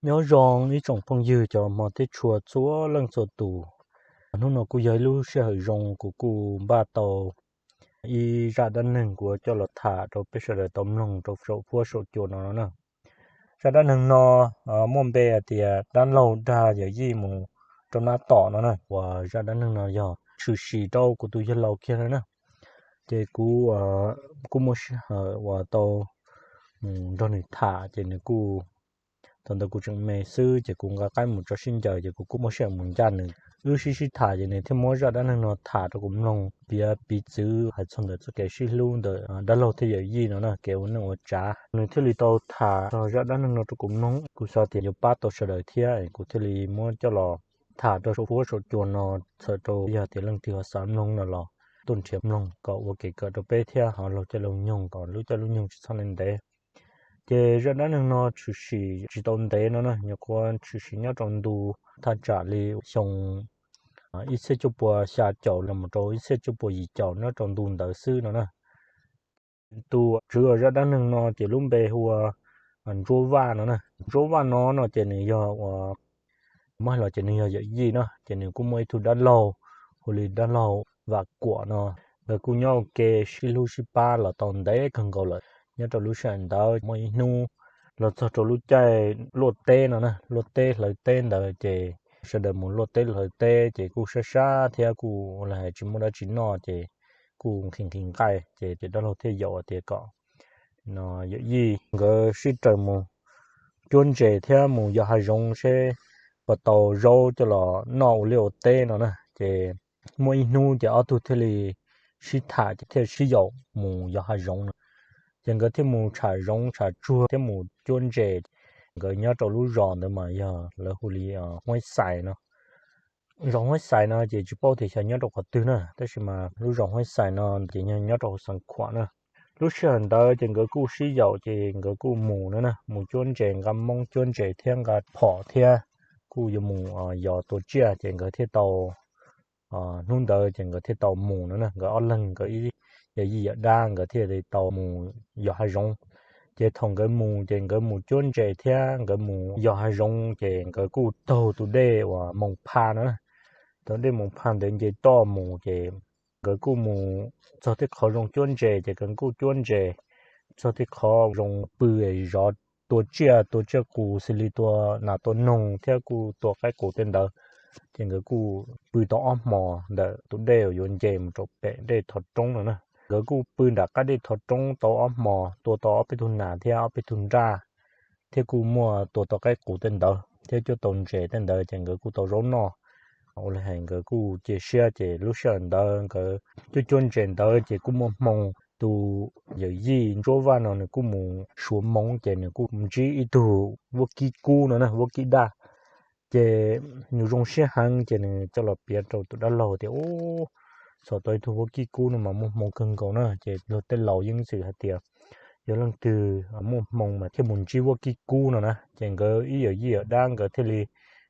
Nyob zoo ib tsoom phooj ywg cov hmov thiab tshua txhua leej txhua tus. Hnub no kuj yog ib lub sij hawm zoo, kuv kuj npaj tau ib zaj dab neeg kuv coj los tham rau peb sawv daws tau mloog rau saum huab saum cua no no na. Zaj dab neeg no muaj npe hais tias dab laug dag yawm yij mus rau nab tom no na. Uas zaj dab neeg no yog tshwm sim rau kuv tus yawg laus kiag no na. Ces kuv kuj muaj sij hawm uas tau mus nrog nws tham, ces nws kuj, thaum ntawd kuv tseem me xwb ces kuv nqa qaib mus tso sib ncaws, ces kuv kuj muaj sij hawm mus ncaj nws, wb sib sib tham, ces nws thiaj muab zaj dab neeg no tham rau kuv mloog, piav piv txwv hais txog ntawm txoj kev sib hlub ntawm dab laug thiab yawm yij no na, kev ua neej ua tsav. Nws thiaj li tau tham txog zaj dab neeg no rau kuv mloog, kuv xav tias yuav pab tau sawv daws thiab, kuv thiaj li muab coj los tham rau saum huab saum cua no, txhawm rau yog tias leej twg ho xav mloog no los tuaj nrhiav mloog kom ua kev kawm rau peb thiab ho laug caij laug nyoog kom lub caij lub nyoog tsis txhob ntev. Ces zaj dab neeg no tshwm sim tsis tau ntev no na, nyuam qhuav tshwm sim nyob rau ntu thaj tsam li xyoo ib txhiab cuaj pua xya caum los mus rau ib txhiab cuaj pua yim caum nyob rau ntu ntawd xwb no na. Tus tswv zaj dab neeg no ces lub npe hu ua Ntsuab Vaj no na. Ntsuab Vaj no no ces nws yog ua, muab hais los ces nws yog yawm yij no, ces nws kuj muaj ib tug dab laug hu li dab laug Vam Kuam no. Nkawd kuj nyob ua ke sib hlub sib pab los tau ntev kawg nkaus lawm. Nyob rau lub sij hawm ntawd muaj ib hnub los txog rau lub caij luaj teb no na, luaj teb hlawv teb ntawd ces sawv daws mus luaj teb hlawv teb ces kuj sab sab thiab kuj ua li hais tsis muaj dab tsi noj ces kuj nqhis nqhis nqaij ces tus dab laug thiaj yaum tias kom no yawm yij nkawd sib raws mus cuab ntses thiab mus yos hav zoov seb puas tau zaub coj los noj ua liaj ua teb no na. Ces muaj ib hnub ces ob tug thiaj li sib tham thiaj sib yaum mus yos hav zoov no. Ces nkawd thiaj mus tsham zoov tsham tsuag thiab mus cuab ntses. Nkawd nyob rau lub zos ntawd mas yog lawv hu li Huab Xais no. Zos Huab Xais no ces tsis paub tias xyov nyob rau qhov twg na, tab sis mas lub zos Huab Xais no ces nyob rau Xeev Khuam na. Lub sij hawm ntawd ces nkawd kuj sib yaum ces nkawd kuj mus no na, mus cuab ntses, nqa moob cuab ntses thiab nqa phom thiab kuj yuav mus yos tua tsiaj ces nkawd thiaj tau, hnub ntawd ces nkawd thiaj tau mus no na. Nkawd ob leeg, nkawd ib yawm yij yawm dab nkawd thiaj li tau mus yos hav zoov. Ces thaum nkawd mus ces nkawd mus cuab ntses thiab nkawd mus yos hav zoov ces nkawd kuj taug tus dej uas Moos Pha no na. Tus dej Moos Pha ntawd nce toj mus ces nkawd kuj mus txog tej qhov zoo cuab ntses ces nkawd kuj cuab ntses, txog tej qhov zoo pw zov tua tsiaj, tua tsiaj qus xws li tua nas tua noog thiab kuj tua qaib qus tej ntawd. Ces nkawd kuj pw tau ob hmos ntawm tus dej uas yuav nce mus rau pem dej Thov Roob no na. Nkawd kuj pw nram qab dej Thov Roob tau ob hmos, tua tau ob peb tug nas thiab ob peb tug nraj, thiab kuj muaj tua tau qaib qus tej ntawd thiab cuab tau ntses tej ntawd ces nkawd kuj tau zaub noj. Ua li hais nkawd kuj cia siab ces lub sij hawm ntawd nkawd cuab cuab ntses ntawd ces kuj muaj hmoo, tus yawm yij Ntsuab Vaj no nws kuj mus suav moov ces nws kuj ntsib ib tug vaub kib kub no na, vaub kib daj. Ces nws zoo siab heev ces nws coj los piav rau tus dab laug tias, Ub, txhom tau ib tug vaub kib kub no mas muaj hmoo kawg nkaus na. Ces luag tej laus yeej txwm hais tias yog leej twg muaj hmoo mas thiaj mus ntsib vaub kib kub no na. Ces nkawd ib yawm yij yawm dab nkawd thiaj li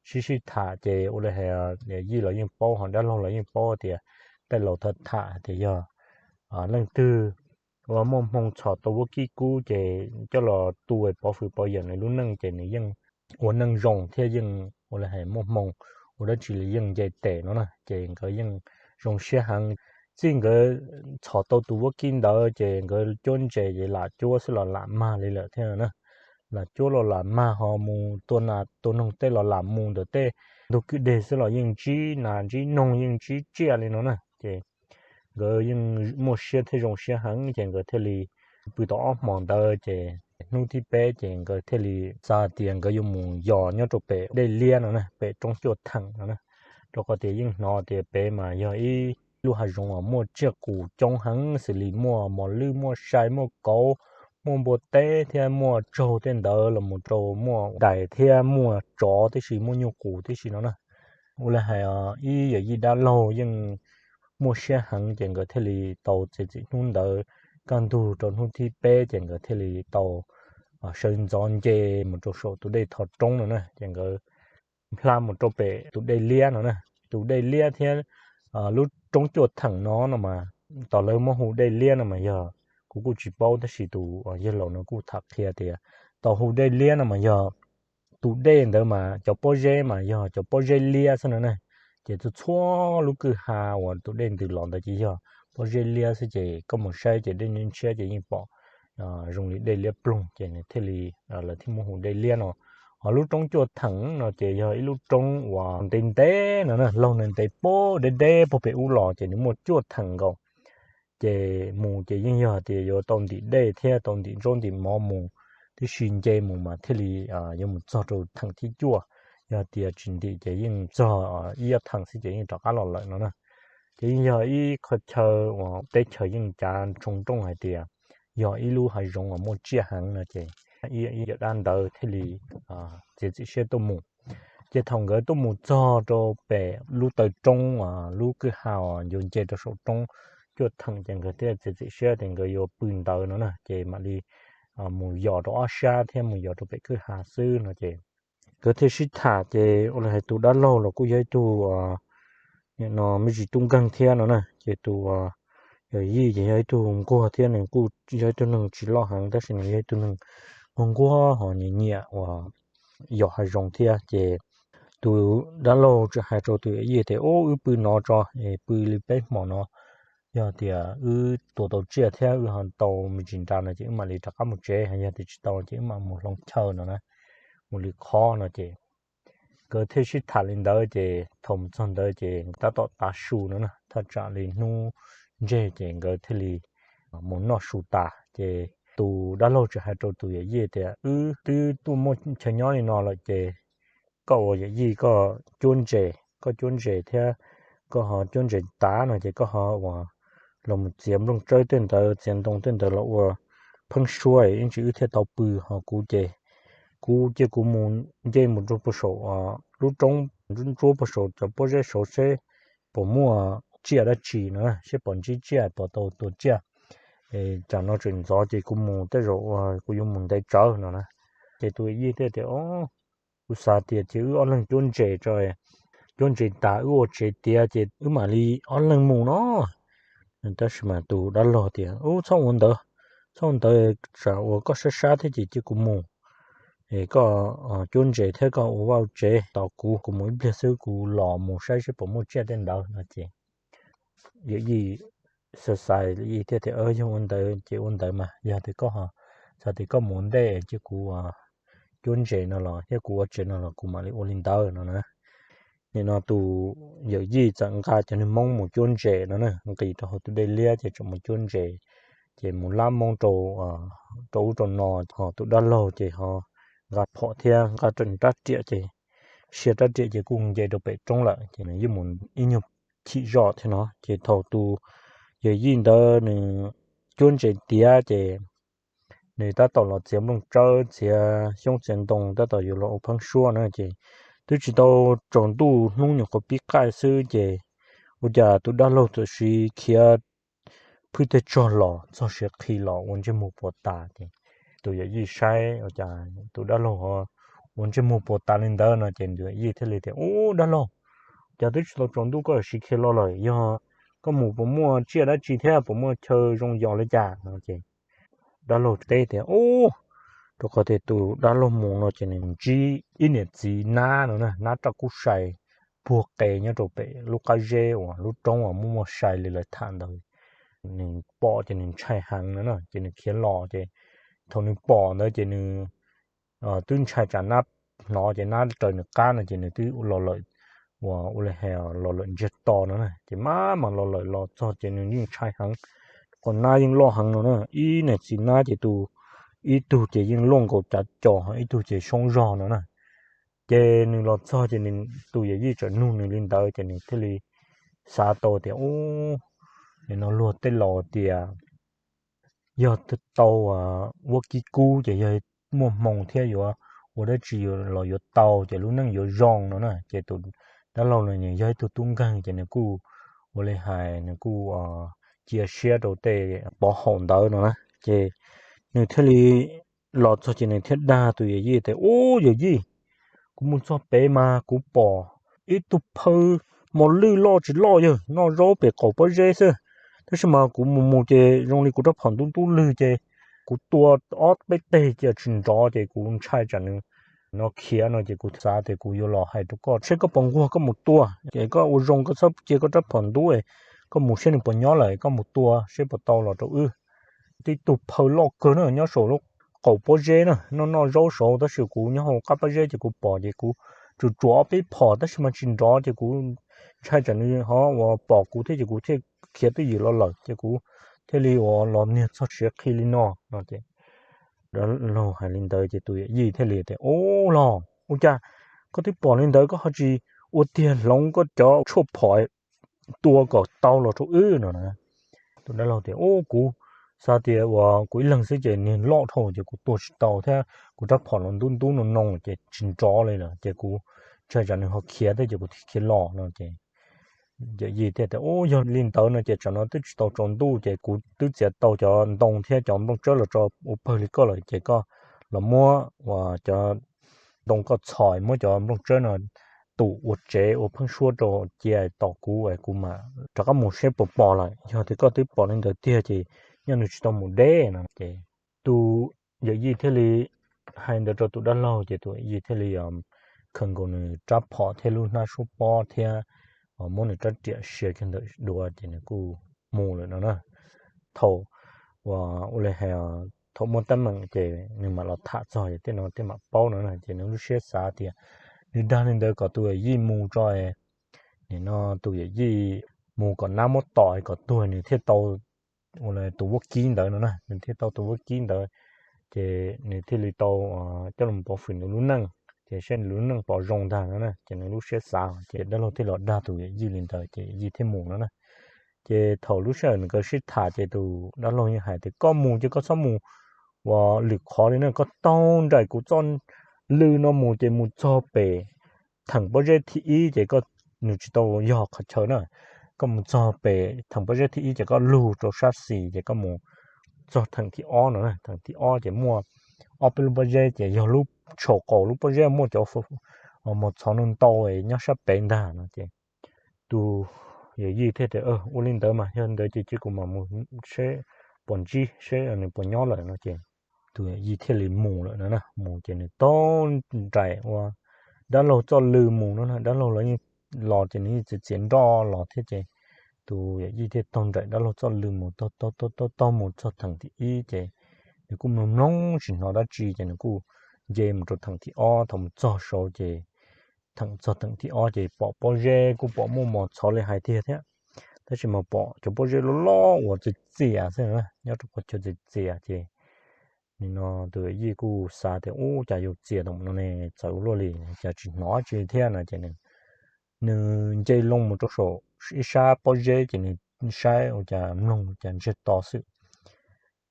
sib sib tham ces ua li hais yawm yij los yeej paub ho dab laug los yeej paub tias tej laus tham tham hais tias yog leej twg uas muaj hmoo txhom tau vaub kib kub ces coj los tu pov hwm pov yawm nws lub neej ces nws yeej ua neej zoo thiab yeej ua li hais muaj hmoo, ua dab tsi los yeej nce tes no na. Ces nkawd yeej zoo siab heev. Txij nkawd txhom tau tus vaub kib ntawd ces nkawd cuab ntses ces lam cuab xwb los lam mag li lawm thiab na. Lam cuab los lam mag ho mus tua nas tua noog tej los lam mus ntawm tej ntug kwj deg xwb los yeej ntsib nas ntsib noog yeej ntsib tsiaj li no na. Ces nkawd yeej muaj siab thiab zoo siab heev ces nkawd thiaj li pw tau ob hmos ntawd ces hnub thib peb ces nkawd thiaj li xav tias nkawd yuav mus yos nyob rau pem dej liab no na, pem roob cuaj theem no na. Rau qhov tias yeej hnov tias pem mas yog ib lub hav zoov uas muaj tsiaj qus coob heev xws li muaj mos lwj, muaj sai, muaj kauv, muaj npua teb thiab muaj tsaug tej ntawd los mus rau muaj dais thiab muaj tsov tib si, muaj nyuj qus tib si no na. ua li hais ib yawm yij dab laug yeej muaj siab heev ces nkawd thiaj li tau txiav txim hnub ntawd kaj ntug rau hnub thib peb ces nkawd thiaj li tau sawv ntxov nce mus rau saum tus dej Thov Roob no na, ces nkawd hla mus rau pem tus dej liab no na. Tus dej liab thiab lub roob cuaj theem no no mas tos lawv muab hu dej liab no mas yog, kuv kuj tsis paub tab sis tus yawg laus no kuj tham qhia tias tos hu dej liab no mas yog tus dej ntawd mas cov pob zeb mas yog cov pob zeb liab xwb no na. Ces txhua txhua lub kwj ha uas tus dej ntws los ntawd ces yog pob zeb liab xwb ces koj mus saib ces dej ntshiab ces yeej pom zoo li dej liab ploog ces nws thiaj li, lawv thiaj muab hu dej liab no. Ho lub roob cuaj theem no ces yog ib lub roob uas ntev ntev no na, laug ntev ntev puag deb deb puag pem ub los ces nws muaj cuaj theem nkaus. Ces mus ces yeej yog tias yuav tau ntim dej thiab tau ntim nraub ntim mov mus, tib si nce mus mas thiaj li yuav mus txog rau theem thib cuaj. Yog tias tsis ntim ces yeej txog ib ob theem xwb ces yeej rov qab los lawm no na. Ces yeej yog ib qho chaw uas teb chaws yeej cav ntsoov rooj hais tias yog ib lub hav zoov uas muaj tsiaj heev no ces ib yawm dab ntawd thiaj li txiav txim siab tuaj mus. Ces thaum nkawd tuaj mus txog rau pem lub taw roob, lub kwj ha uas yuav nce rau saum roob cuaj theem ces nkawd thiaj txiav txim siab tias nkawd yuav pw ntawd no na, ces mam li mus yos rau ob sab thiab mus yos rau pem kwj ha xwb no ces nkawd thiaj sib tham ces ua li hais tus dab laug los kuj yog ib tug nim no me ntsis tub nkeeg thiab no na, ces tus yawm yij ces yog ib tug nquag thiab nws kuj yog ib tug neeg tsis loj heev tab sis nws yog ib tug neeg nquag nquag ho nyiam nyiam uas yos hav zoov thiab ces tus dab laug txawm hais rau tus yawm yij tias, Ub, wb pw no tso, pw li peb hmo no, yog tias wb tua tau tsiaj thiab wb ho tau me ntsis nra no ces wb mam li rov qab mus tsev, yog tias tsis tau ces wb mam mus hloov chaw no na, mus li qhov no ces nkawd thiaj sib tham li ntawd ces thaum mus txog ntawd ces tab tom tav su no na, thaj tsam li hnub ntseg ces nkawd thiaj li mus noj su tas ces tus dab laug txawm hais rau tus yawm yij tias, Wb twb tuaj muaj chaw nyob li no lawm ces koj ua yawm yij koj cuab ntses, koj cuab ntses thiab koj ho cuab ntses tav no ces koj ho uas los mus txiav nplooj tsawb tej ntawd, txiav ntoo tej ntawd los ua pheeb suab ib ntsis wb thiaj tau pw. Ho kuv ces kuv cia kuv mus nce mus rau puag saum lub roob ntsuab puag saum cov pob zeb saud seb puas muaj tsiaj dab tsi no, seb puas ntsib tsiaj puas tau tua tsiaj. Tsam no tseem ntxov ces kuv mus tej zaum kuv yuav mus ntev tsawv no na. Ces tus yij thiaj tias, Kuv xav tias ces wb ob leeg cuab ntses tso, cuab ntses tas wb ua tsev tiav ces wb mam li ob leeg mus no. Tab sis mas tus dab laug tias, Ub, txhob ua ntawd, txhob ua ntawd, tsam uas koj sab sab thiab ces cia kuv mus, es koj cuab ntses thiab koj ua vaj ua tsev tos kuv, kuv mus ib pliag xwb kuv los mus saib seb puas muaj tsiaj tej ntawd no ces yawm yij xav xav yij thiaj tias, Yog ua ntawd ces ua ntawd mas, yog tias koj xav tias koj mus ua ntej cia kuv cuab ntses no los thiab kuv ua tsev no los kuv mam li ua li ntawd no na. Nim no tus yawm yij txawm nqa cov niag hmoob mus cuab ntses no na, nqis rau hauv tus dej liab ces tseem mus cuab ntses, ces mus lab hmoob rau ub rau no, ho tus dab laug ces ho nqa phom thiab nqa rab riam ces sia rab riam ces kuj nce rau pem roob lawm ces nws yeej mus ib nyuag chim zoj thiab no. Ces thaum tus yawm yij ntawd nws cuab ntses tiav ces nws tab tom los txiav nplooj tsawb txiav xyoob txiav ntoo tab tom yuav los ua pheeb suab na ces twb tsis tau tsaus ntuj, hnub nyuam qhuav pib qaij xwb ces ua cas tus dab laug txawm siv khiav phwj teg tsog los txog siav qhi los ua ntsej muag puas tas ces tus yawm yij saib ua cas tus dab laug ho ua ntsej muag puas tas li ntawd no ces tus yawm yij thiaj li tias, Ub, dab laug, cas twb tsis tau tsaus ntuj koj siv khiav los lawm, yog koj mus puas muaj tsiaj dab tsi thiab puas muaj chaw zoo yos li cas no ces dab laug teb tias, Ub, rau qhov tias tus dab laug mus no ces nws ntsib ib niam txiv nab no na, nab raj kub sai puag qe nyob rau pem lub qab zeb uas lub roob uas muaj muaj sai li lawv tham ntawd, nws pom ces nws ntshai heev no na ces nws khiav los ces thaum nws pom ntawd ces nws twb ntshai tsam nab hnov ces nab raws nws qab no ces nws twb los lawm, uas ua li hais los lawm ntsiag to no na ces maj mam los lawm los txog ces nws yeej ntshai heev, qhov nab yeej loj heev no na, ib niam txiv nab ces tus ib tug ces yeej loj nkaus cav cos, ib tug ces soob zog no na. Ces nws los txog ces tus yawm yij txawm nug nws li ntawd ces nws thiaj li xav tau tias, Ub, nim no luag tej laus tias yog tau ua kib kub ces yog muaj hmoo thiab yuav ua dab tsi los yuav tau ces lub neej yuav zoo no na. Ces tus dab laug no nws yog ib tug tub nkeeg ces nws kuj ua li hais nws kuj cia siab rau tej pov haum ntawd no na. Ces nws thiaj li los txog ces nws thiaj dag tus yawm yij tias, Ub, yawm yij, kuv mus txog pem mas kuv pom ib tug phaw mos lwj loj tsis loj yog noj zaub pem qaum pob zeb xwb, tab sis mas kuv mus mus ces zoo li kuv rab phom ntub ntub lwg ces kuv tua ob peb teg cia tsis nrov ces kuv ntshai tsam nws no khiav no ces kuv xav tias kuv yuav los hais rau koj seb koj puas nquag koj mus tua, ces koj ua zoo koj txhob cia koj rab phom ntub, koj mus saib nws puas nyob lawm koj mus tua seb puas tau los rau wb. Tib tug phaw loj kawg na nyob saum lub qaum pob zeb na, noj noj zaub saud tab sis kuv nyob hauv qab pob zeb ces kuv pom ces kuv tsuas tsuas ob peb phom tab sis mas tsis nrov ces kuv ntshai tsam nws ho uas pom kuv thiab ces kuv thiaj khiav twj ywm los lawm ces kuv thiaj li uas los niag txog siav qhi li no no ces dab laug hais li ntawd ces tus yawm yij thiaj li tias, Ub los, ua cas koj twb pom li ntawd koj ho tsis ua tiag hloov koj cov tshuaj phom tua kom tau los rau wb no na? Tus dab laug tias, Ub, kuv xav tias uas kuv ib leeg xwb ces niag loj dhau ces kuv tua tsis tau thiab kuv rab phom los ntub ntub no no ces tsis nrov li lawm ces kuv ntshai tsam nws ho khiav thiab ces kuv thiaj khiav los no ces yawm yij thiaj tias, Ub, yog li ntawd no ces tsam no twb tsis tau tsaus ntuj ces kuv twb txiav tau cov ntoo thiab cov nplooj tsawb los tso ua pawg li koj lawm ces koj los muab uas cov ntoo koj txhos muab cov nplooj tsawb no tum ua tsev ua pheeb suab rau cia tos kuv es kuv mam rov qab mus seb puas pom lawm. Yog tias koj twb pom li ntawd tiag ces nyaj nws tsis tau mus deb no ces tus yawm yij thiaj li hais ntawd rau tus dab laug ces tus yawm yij thiaj li khaws nkaus nws rab phom thiab lub hnab suab pob thiab muab nws rab riam sia kiag ntawm duav ces nws kuj mus lawm no na. Thaum uas ua li hais thaum muaj teeb meem ces nws mam los tham txog ces tej no tej mam paub no na ces nws lub siab xav tias nws dag li ntawd kom tus yawm yij mus tso, nim no tus yawm yij mus kom nab muab tom kom tuag nws thiaj tau ua tus vaub kib ntawd no na, nws thiaj tau tus vaub kib ntawd ces nws thiaj li tau coj los pov hwm nws lub neej ces saib nws lub neej pov zoo ntag no na ces nws lub siab xav ces dab laug thiaj los dag tus yawm yij li ntawd ces yawm yij thiaj mus no na. Ces thaum lub sij hawm nws nkawd sib tham ces tus dab laug yeej hais tias koj mus ces koj txhob mus uas lwm qhov li na, koj taug nraim kuv txoj lw no mus ces mus txog pem theem pob zeb thib ib ces koj, nws tsis tau yog qhov chaw na, koj mus txog pem theem pob zeb thib ib ces koj lug rau sab xis ces koj mus txog theem thib ob no na, theem thib ob ces muaj ob peb lub pob zeb ces yog lub tshaum qaum lub pob zeb muaj cov mos txhov no ntau nyob sab pem ntag no ces tus yawm yij thiaj tias ua li ntawd mas yog ntawd ces cia kuv mam mus seb puas ntsib seb nws puas nyob lawm no ces tus yawm yij thiaj li mus lawm no na, mus ces nws taug nraim ua dab laug txoj lw mus no na, dab laug los yeej los ces nws yeej txiav txiav nroj los thiab ces tus yawm yij thiaj taug nraim dab laug txoj lw mus taug taug taug taug mus txog theem thib ib ces nws kuj mloog mloog tsis hnov dab tsi ces nws kuj nce mus rau theem thib ob, thaum mus txog saud ces theem txog theem thib ob ces pom pob zeb kuj pom muaj mos txhov li hais tiag thiab, tab sis mas pom cov pob zeb loj loj uas txias txias xwb na, nyob rau qhov chaw txias txias ces nim no tus yij kuj xav tias ub cas yuav txias thaum no ne, txawv ua luaj li cas tsis hnov dab tsi thiab no ces nws nce loo mus rau saum ib sab pob zeb ces nws saib ua cas mloog cas ntsiag to xwb.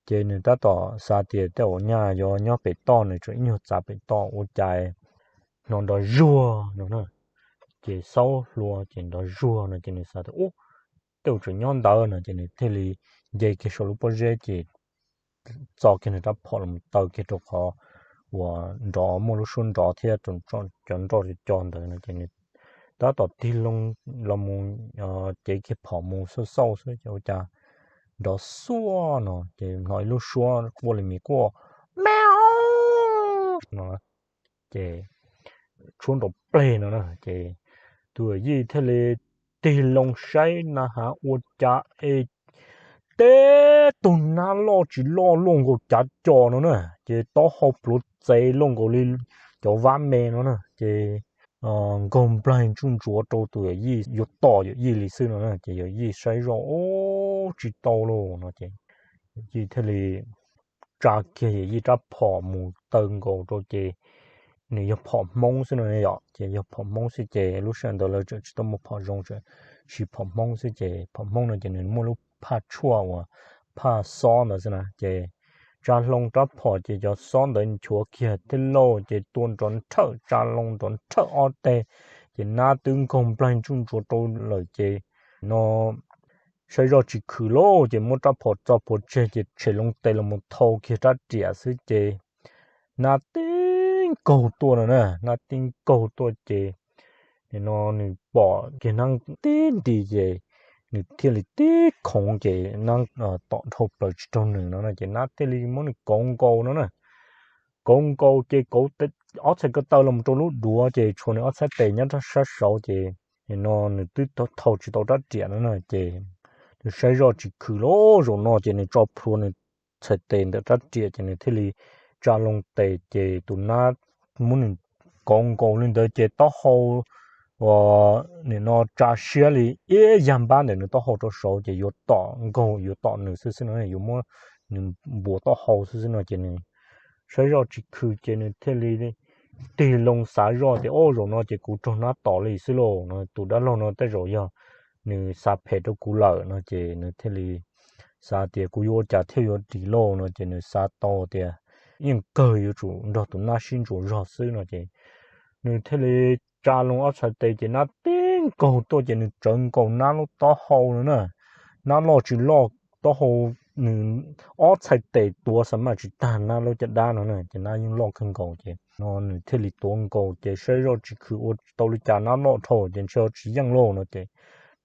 Ces nws tab tom xav tias tej zaum nyaj yuav nyob pem toj, nws tseem ib nyuag txav pem toj ua cas hnov nrov zuag no na, ces xaub hlua ces nrov zuag no ces nws xav tias ub, tej zaum tseem nyob ntawd no ces nws thiaj li nce kiag saum lub pob zeb ces txo kiag nws rab phom los taw kiag rau qhov uas nrov muaj lub suab nrov thiab cov nroj co ntawd no ces nws tab tom tig loo los mus cev kiag phom mus xauj xauj xwb ces ua cas nrov xuaj no ces hnov ib lub suab quaj li mis quaj me no ces tshuab nrov pleg no na ces tus yawm yij thiaj li tig loo saib na has ua cas es teb tug nab loj tsis loj luaj nkaus cav co no na, ces taub hau pluav txev luaj nkaus li cov vab me no na, ces nkaug nplaig ntsuj ntsuav rau tus yawm yij yuav tom yawm yij li xwb no na, ces yawm yij saib zoj ub tsis tau lauj no ces yawm yij thiaj li tsa kiag yawm yij rab phom mus taw nkaus rau ces nws yog phom Hmoob xwb no yom, ces yog phom Hmoob xwb ces lub sij hawm ntawd lawv tseem tsis tau muaj phom zoo, tseem siv phom Hmoob xwb ces phom Hmoob no ces nws muaj lub phaj tshuaj uas phaj xob ntawd xwb na, ces tsa hlo rab phom ces cov xob ntawd nchuav kiag tej lauj ces tua nrov nrhawj, tsa loo nrov nrhawj ob teg ces nab twb nkaug nplaig ntsuj ntsuav rau lawm ces no saib zoj tsis khwm lauj, ces muab rab phom tso puag tseg ces tshem loo tes los mus thau kiag rab riam xwb ces nab tib nkaug tuaj no na, nab tib nkaug tuaj ces nim no nws pom kiag nab tib nti ces nws thiaj li tib khoov ces nab tom dhau plaws tsis raug nws no na, ces nab thiaj li muab nws kauv nkaus no na. Kauv nkaus ces kauv ob txhais ko taw los rau lub duav ces tshuav nws ob txhais tes nyob rau sab saud ces nim no nws twb thau tsis tau rab riam no na, ces nws saib zoj tsis khwm lauj, zaum no ces nws tso plhuav nws txhais tes ntawm rab riam ces nws thiaj li tsa loo tes ces tus nab muab nws kauv nkaus li ntawd ces taub hau uas nim no tsa siab li ib yag npab ntawm nws taub hau rau saud ces yuav tom nkaug yuav tom nws xwb xwb no, yuav muab nws npuav taub hau xwb xwb no ces nws saib zoj tsis khwm ces nws thiaj li tig loo xav zoj tias, Au, zaum no ces kuv raug nab tom li xwb lauj no, tus dab laug no tej zaum yog nws xav phem rau kuv lawm no ces nws thiaj li xav tias, Kuv yuav ua cas thiaj yuav dim lauj no ces nws xav tau tias yeej kawg yuav tsum nrog tus nab sib ntsuas zog xwb no ces nws thiaj li tsa loo ob txhais tes ces nab tib nkaug tuaj ces nws tsawv nkaus nab lub taub hau no na. Nab loj tsis loj, taub hau nws ob txhais tes tuav xav maj tsis tag nab lub caj dab no na, ces nab yeej loj kawg nkaus ces no nws thiaj li tuav nkaus ces saib zoj tsis khwm ua tau li cas nab loj dhau ces ntshe tsis yeej lauj no ces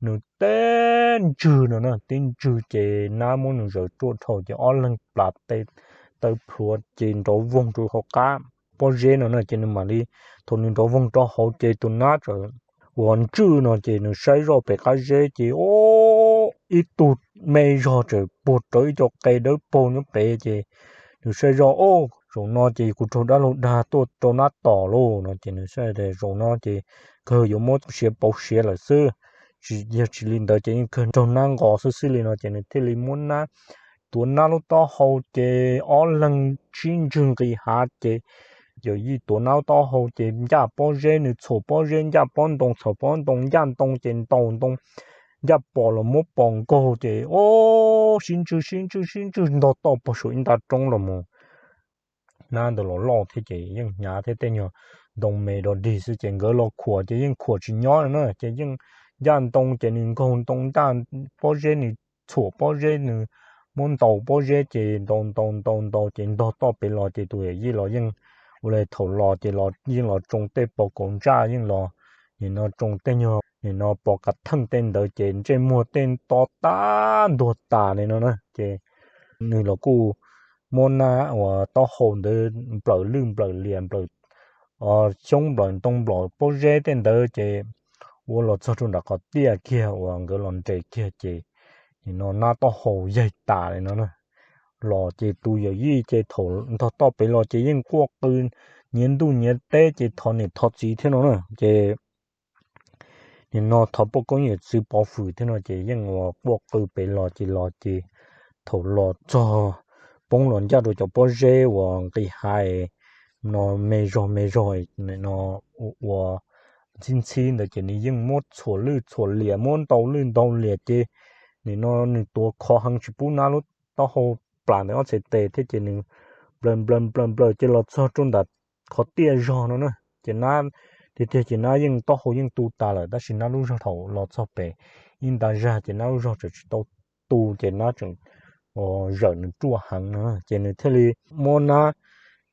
nws tib ntswg no na, tib ntswg ces nab muab nws zaws ruaj dhau ces ob leeg plas taw plhuav ces nrov voog rau hauv qab pob zeb no na ces nws mam li, thaum nws nrov voog rau hauv ces tus nab txawm uas ntswj no ces nws saib zoj pem qab zeb ces o ib tug me zog txawm puag rawv ib co qe dawb paug nyob pem ces nws saib zoj, Au, zaum no ces kuv raug dab laug dag tuaj rau nab tom lauj no ces nws saib tias zaum no ces kawg yuav muab siav pauv siav lawm xwb, tsis yog tsis li ntawd ces yeej kawg raug nab nqos xwb xwb li no ces nws thiaj li muab nab, tuav nab lub taub hau ces ob leeg sib ntswg nqis hav ces yawm yij tuav nab lub taub hau ces ncaj pob zeb, nws txhuam pob zeb ncaj pob ntoo, txhuam pob ntoo ncaj ntoo ces ntaus ntoo ncaj pos los muab pos nkaug ces o sib ntswg sib ntswg sib ntswg ntog toj pog saum ib nta roob los mus. Nab ntawd los loj thiab ces yeej hnyav thiab tej nyuag ntoo me dog dig xwb ces nkawd los khuam ces yeej khuam tsis nyob na ces yeej ncaj ntoo ces nws nkaug ntoo ncaj pob zeb, nws txhuam pob zeb, nws muab ntaus pob zeb ces ntaus ntaus ntaus ntaus ces ntog toj pem los ces tus yawm yij los yeej ua li thaum los ces los yeej los tsoo tej pos kaus ntsaj yeej los nim no tsoo tej nyuag nim no pos kav theej tej ntawd ces ntsej muag tej to tag ntuag tas li no na ces nws los kuj muab nab uas taub hau ntawd nplawm lwj nplawm lias nplawm xyoob nplawm ntoo nplawm pob zeb tej ntawd ces ua los txog rau nram qhov tiaj kiag uas nkawd los nres kiag ces nim no nab taub hau yaig tas li no na. Los ces tus yawm yij ces thaum ntog toj pem los ces yeej quaj qw nyiav ntuj nyiav teb ces thov niam thov txiv thiab no na ces nim no thov poj koob yawm txwv pov hwm thiab no ces yeej uas quaj qw pem los ces los ces thaum los txog poob los ncaj rau cov pob zeb uas nqis hav no me zog me zog no ua ntxhib ntxhib ntawd ces nws yeej muab txhuam lwj txhuam lias muab ntaus lwj ntaus lias ces nim no nws tuav khov heev tsis pub nab lub taub hau plam ntawm ob txhais tes thiab ces nws nplawm nplawm nplawm nplawm ces los txog rau ntawm qhov tiaj zog no na ces nab tiag tiag ces nab yeej taub hau yeej tu tas lawm tab sis nab lub zog thaum los txog pem ib nta zag ces nab lub zog tseem tsis tau tu ces nab tseem zawm nws ruaj heev no ces nws thiaj li muab nab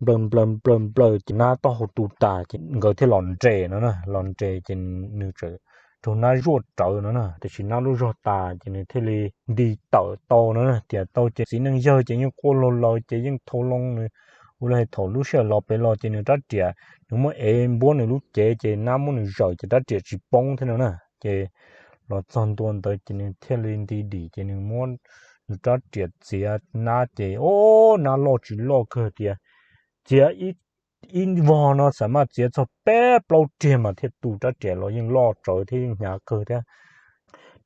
nplawm nplawm nplawm nplawm ces nab taub hau tu tas ces nkawd thiaj los nres no na, los nres ces nws tseem raug nab zuaj rawv no na tiam sis nab lub zog tas ces nws thiaj li nti tawm tau no na, tiam tau ces txiv neej yawg ces yeej quaj laug laws ces yeej thau loo nws ua li thaum lub sij hawm los pem los ces nws rab riam nws muab ev npuab nws lub cev ces nab muab nws zawm ces rab riam tsis poob thiab no na ces los txog ntua ntawd ces nws thiaj li nti dim ces nws muab nws rab riam txiav nab ces o nab loj tsis loj kawg tias txiav ib vog no xav maj txiav txog peb plaub riag mas thiaj tu rab riam los yeej loj tsawv thiab yeej hnyav kawg thiab.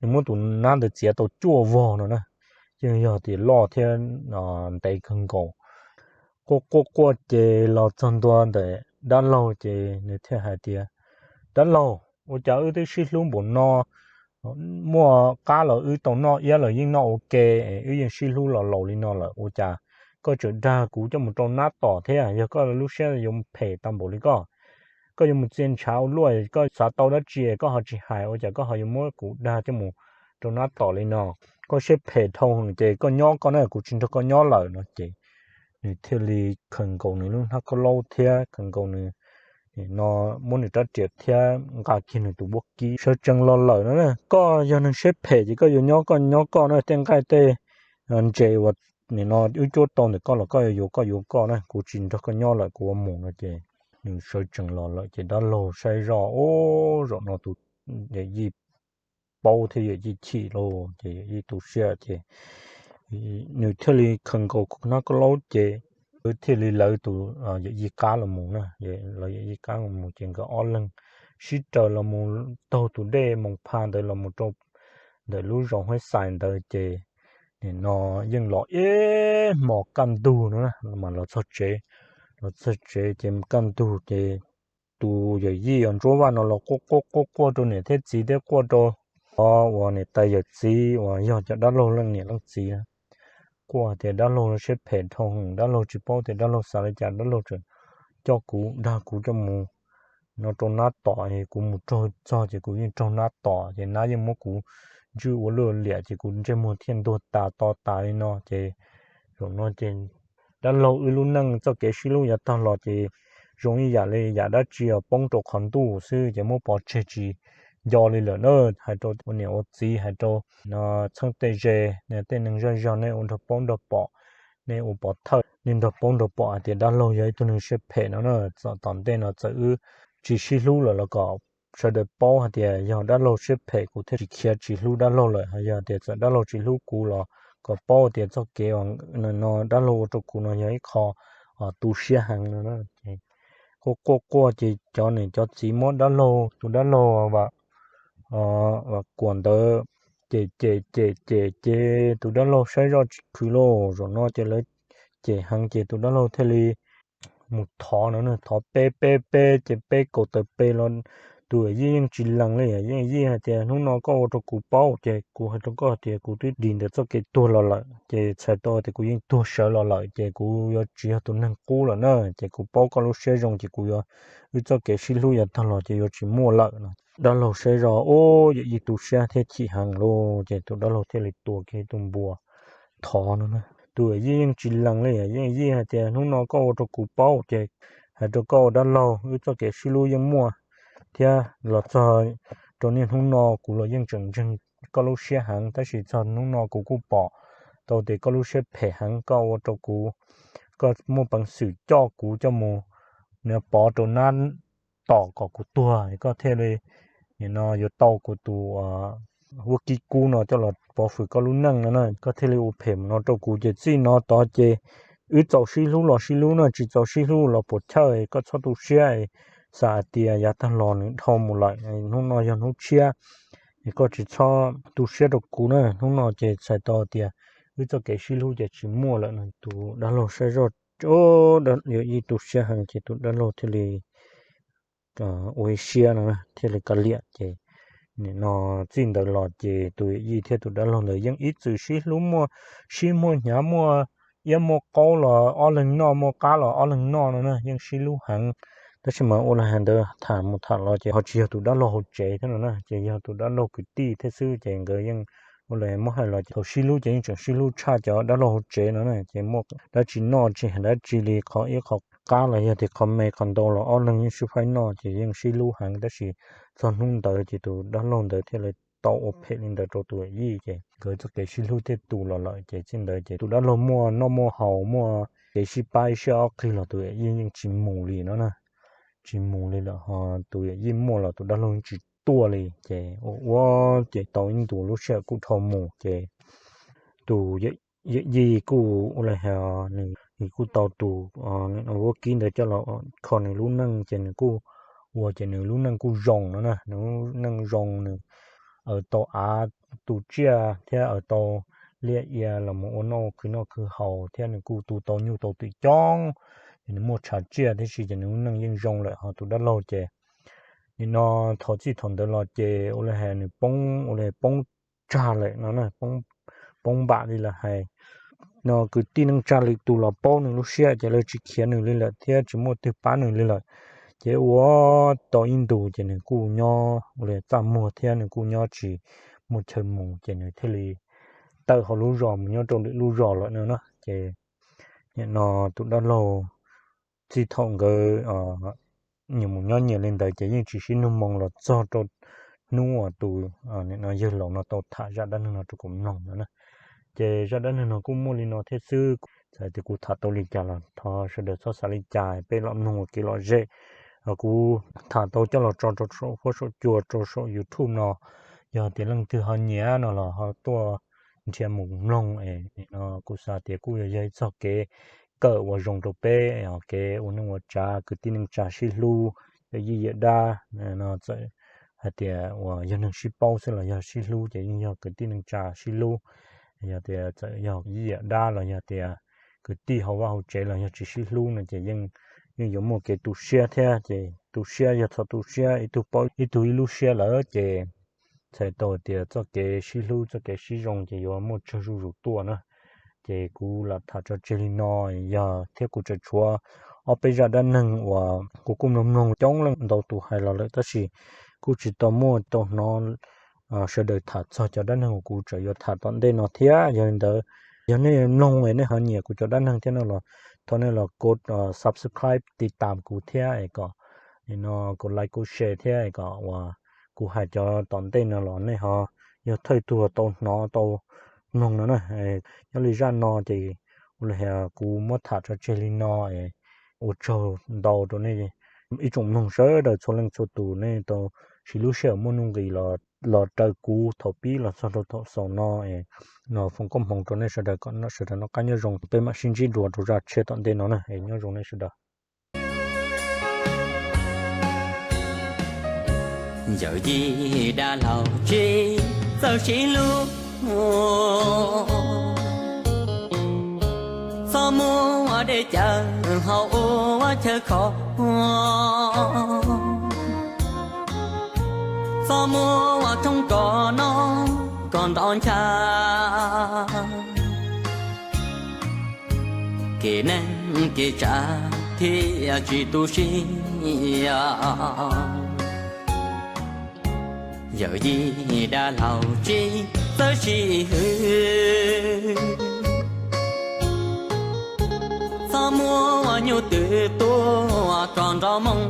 Nws muab tus nab ntawd txiav tau cuaj vog no na, yeej yog tias loj thiab ntev kawg nkaus. Quaj quaj quaj ces los txog ntua ntawm dab laug ces nws thiaj hais tias, Dab laug, ua cas wb twb sib hlub npaum no, muaj qab los wb tau noj iab los yeej noj ua ke, wb yeej sib hlub los laus li no lawm ua cas koj tseem dag kuv coj mus rau nab tom thiab? Yog koj lub siab yuav phem tau npaum li koj koj yuav mus txia ntshav ua luaj, koj xav tau dab tsi koj ho tsis hais, ua cas koj ho yuav muab kuv dag coj mus rau nab tom li no? Koj siab phem dhau ces koj nyob koj na, kuv tsis nrog koj nyob lawm no ces nws thiaj li khaws nkaus nws lub hnab khaub laub thiab khaws nkaus nws no, muab nws rab riam thiab nqa kiag nws tus vaub kib sawv tsees los lawm no. Koj yog neeg siab phem ces koj yuav nyob koj nyob koj na, tej nqaij tej ntses uas nim no wb cuab tau ntawm koj los koj yuav yuav koj yuav koj na, kuv tsis nrog koj nyob lawm, kuv ua mus no ces nws sawv tsees los lawm ces dab laug saib zoj, ub, zaum no tus yawm yij paub thiab yawm yij chim lauj, ces yawm yij tu siab ces nws thiaj li khaws nkaus hnab khaub laub ces thiaj li lawv tus yawm yij qab los mus na. Lawv yawm yij qab los mus ces nkawd ob leeg sib raws los mus taug tus dej Moos Pha ntawd los mus rau ntawm lub zos Huab Xais ntawd ces nim no yeej los ib hmos kaj ntug no mas los txog tsev. Los txog tsev ces kaj ntug ces tus yawm yij uas Ntsuab Vaj no los quaj quaj quaj quaj rau niam thiab txiv thiab quaj rau qhov uas niam tais yawm txiv uas yog cov dab laug leej niam leej txiv na. Quaj tias dab laug siab phem dhau, dab laug tsis paub tias dab laug xav li cas, dab laug tseem coj kuv, dag kuv coj mus no rau nab tom, kuv mus raug txog ces kuv yeej raug nab tom ces nab yeej muab kuv ntswj ua luaj liam ces kuv ntsej muag thiaj ntuag tas to tas li no ces zaum no ces dab laug wb lub neej txoj kev sib hlub yav tag los ces zoo ib yam li yam dab tsi poob rau qhov ntuj xwb ces muab pov tseg tsis nco li lawm na. Hais rau ua niam ua txiv, hais rau no txheeb tej ze, tej neeg zej zog nej ua nrog paub nrog pom, nej ua pov thawj nej nrog paub nrog pom hais tias dab laug yog ib tug neeg siab phem no na. Txawm tom ntej no txawm wb tsis sib hlub lawm los kom sawv daws paub hais tias yog dab laug siab phem kuv thiaj tsis khiav tsis hlub dab laug lawm. Yog tias txawm dab laug tsis hlub kuv los kom paub tias txoj kev no dab laug ua rau kuv no yog ib qho tu siab heev no. Quaj quaj quaj ces cov niam cov txiv muab dab laug, tus dab laug Kuam ntawd cem cem cem cem ces tus dab laug saib zoj tsis khwv lauj. Zaum no ces lawv cem heev ces tus dab laug thiaj li mus thov no, thov peb peb peb ces peb kaum tawm pes los tus yawm yij yeej tsis lees li. Yawm yij hais tias hnub no koj ua rau kuv paub ces kuv hais rau koj tias kuv twb dim ntawm txoj kev tuag los lawm ces txhais tau tias kuv yeej tuag sawv los lawm ces kuv yuav tsis yog tus neeg qub lawm na. Ces kuv paub koj lub siab zoo ces kuv yuav, wb txoj kev sib hlub yav tag los ces yuav tsis muaj lawm no. Dab laug saib zoj ub yawm yij tu siab thiab chim heev lauj ces tus dab laug thiaj li tua kiag tus npua thov no na. Tus yawm yij yeej tsis lees li. Yawm yij hais tias hnub no koj ua rau kuv paub ces hais rau koj ua dab laug wb txoj kev sib hlub yeej muaj thiab los txog rau niaj hnub no kuv los yeej tseem ntseeg koj lub siab heev tab sis txog hnub no kuv kuj pom tau tias koj lub siab phem heev, koj ua rau kuv, koj muaj peev xwm coj kuv coj mus nws pov rau nab tom kom kuv tuag koj thiaj li nim no yuav tau kuv tus vaub kib kub no coj los pov hwm koj lub neej no na. Koj thiaj li ua phem no rau kuv ces txij no tod ces wb txaus sib hlub los sib hlub na, tsis txaus sib hlub los puas chawj, koj txhob tu siab, xav hais tias yav tag los nws dhau mus lawm, hnub no yog hnub tshiab, koj tsis txhob tu siab rau kuv na. Hnub no ces txhais tau tias wb txoj kev sib hlub ces tsis muaj lawm no. Tus dab laug saib zoj, yawm yij tu siab heev ces tus dab laug thiaj li ua ib siab no thiaj li kav liam ces nim no txij ntawd los ces tus yawm yij thiab tus dab laug ntawd yeej ib txwm sib hlub, muaj sib muaj hnyav, muaj iab muaj qaub los ob leeg noj, muaj qab los ob leeg noj no na, yeej sib hlub heev. Tab sis mas ua li hais ntawd tham mus tham los ces ho tsis yog tus dab laug hauv tsev thiab no na, ces yog tus dab laug kwv tij thiab xwb ces nkawd yeej ua li muab hais los ces thaum sib hlub ces yeej tseem sib hlub tshaj cov dab laug hauv tsev no na, ces muaj dab tsi noj tsis hais dab tsi li, qhov iab qhov qab los yog tias qhov me qhov ntau los ob leeg yeej sib faib noj ces yeej sib hlub heev. Tab sis txog hnub ntawd ces tus dab laug ntawd thiaj li tau ua phem li ntawd rau tus yawm yij ces nkawd txoj kev sib hlub thiaj tu los lawm ces txij ntawd ces tus dab laug muaj noj muaj haus muaj kev sib pab ib siab ob qig los tus yawm yij yeej tsis mus li no na, tsis mus li lawm ho tus yawm yij muaj los tus dab laug yeej tsis tuaj li ces ua ua ces tau ib ntus lub sij hawm kuj dhau mus ces tus yawm yij kuj ua li hais nws kuj tau tus vaub kib ntawd coj los kho nws lub neej ces nws kuj ua ces nws lub neej kuj zoo no na, nws lub neej zoo, nws aws tau av tu tsiaj thiab aws tau liaj ia los mus ua noj khwv noj khwv haus thiab nws kuj tu tau nyuj tau twm coob, ces nws muaj tshav tsiaj tib si ces nws lub neej yeej zoo lawm. Ho tus dab laug ces nim no thaum txij thaum ntawd los ces ua li hais nws poob, ua li poob tsag lawm no, poob npam li lawm hais no, kwv tij neej tsa lwm tus los paub nws lub siab ces lawv tsis khiav nws li lawm thiab tsis muaj twg pab nws li lawm. Ces ua tau ib ntus ces nws kuj nyob ua li txaj muag thiab nws kuj nyob tsis muaj chaw mus ces nws thiaj li tawm hauv lub zos mus nyob rau lwm lub zos lawm no na. Ces nim no tus dab laug txij thaum nkawd nyias mus nyob nyias li ntawd ces yeej tsis sib nug moo los txog rau hnub uas tus yawg laus no tau tham zaj dab neeg no rau kuv mloog no na. Ces zaj dab neeg no kuj muaj li no thiab xwb. Txawm tias kuv tham tau li cas los thov sawv daws txhob xav li cas, peb los mloog ua kev lom zem. Kuv tham tau coj los tso rau saum huab saum cua rau saum YouTube no, yog tias leej twg ho nyiam no los ho tuaj nrhiav mus mloog es no kuv xav tias kuj yog ib txoj kev kawm uas zoo rau peb kev ua neej ua tsav kwv tij neej tsa sib hlub, yog yij yam dab no txawm hais tias uas yog neeg sib paub xwb los yog sib hlub ces yeej yog kwv tij neej tsa sib hlub. Yog tias txawm yog yij yam dab los yog tias kwv tij hauv vaj hauv tsev los yog tsis sib hlub no ces yeej yuav muaj kev tu siab thiab. Ces tu siab yog txhob tu siab, ib tug paub ib tug ib lub siab lawm ces txhais tau tias txoj kev sib hlub txoj kev sib zoo ces yuav muaj tsawg zuj zus tuaj na. Ces kuv lam tham tso tseg li no, yog thiab kuv tseem tshuav ob peb zaj dab neeg uas kuv kuj mloog mloog coob leej ntau tus hais los lawm tab sis kuj tsis tau muaj tau hnov sawv daws tham txog cov dab neeg uas kuv tseem yuav tham tom ntej no thiab. Yog li ntawd, yog nej mloog es nej ho nyiam kuv cov dab neeg thiab no los thov nej los kov subscribe tiv tam kuv thiab es kom no kov like kov share thiab kom uas kuv hais cov tom ntej no los nej ho yog thawj tug tau hnov tau mloog no na. Nyob li zaj no ces ua li kuv muab tham tso tseg li no es ua tsaug ntau rau nej ib tsoom mloog sawv daws txhua leej txhua tus nej tau siv lub sij hawm muaj nuj nqis los raws kuv thaum pib los txog rau thaum xaus no es no foom koob hmoov rau nej sawv daws kom sawv daws noj qab nyob zoo, peb mam sib ntsib dua rau zaj tshiab tom ntej no na es nyob zoo nej sawv daws. Yawm yij dab laug tsis txawj sib hlub, txhob muab dej cawm hau ua chaw khov, txhob muab roob kos no kom nrov ncha. Kev neeg kev tsav thiaj tsis tu siab. Yawm yij dab laug tsis txawj sib hwm, txhob muab nyuj twm tua kom nrov moo,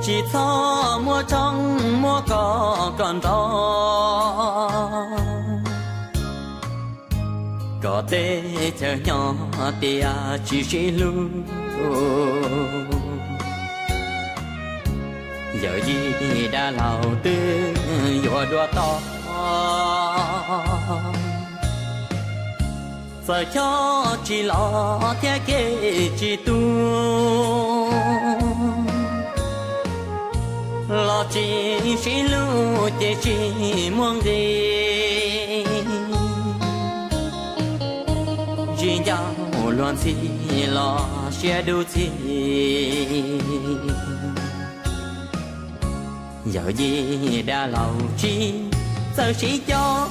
tsis txhob muab tshoob muab kos kom nrov, kom teb chaws nyob tias tsis sib hlub. Yawm yij dab laug twb yuav dua to, txawm chob tsis los thiab kev tsis tu, los tsis sib hlub ces tsis muaj nqis. Tsis ncauj luag ntxhi los siab dub ntxhi. Yawm yij dab laug tsis txawj sib coj,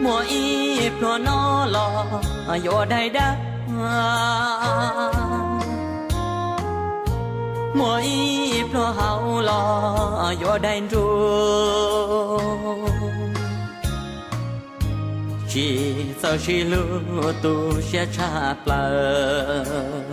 muaj ib pluag no los yuav dai dab, muaj ib pluag hauv los yuav dai nruj. Tsis txawj sib hlub tu siab tshaj plaws.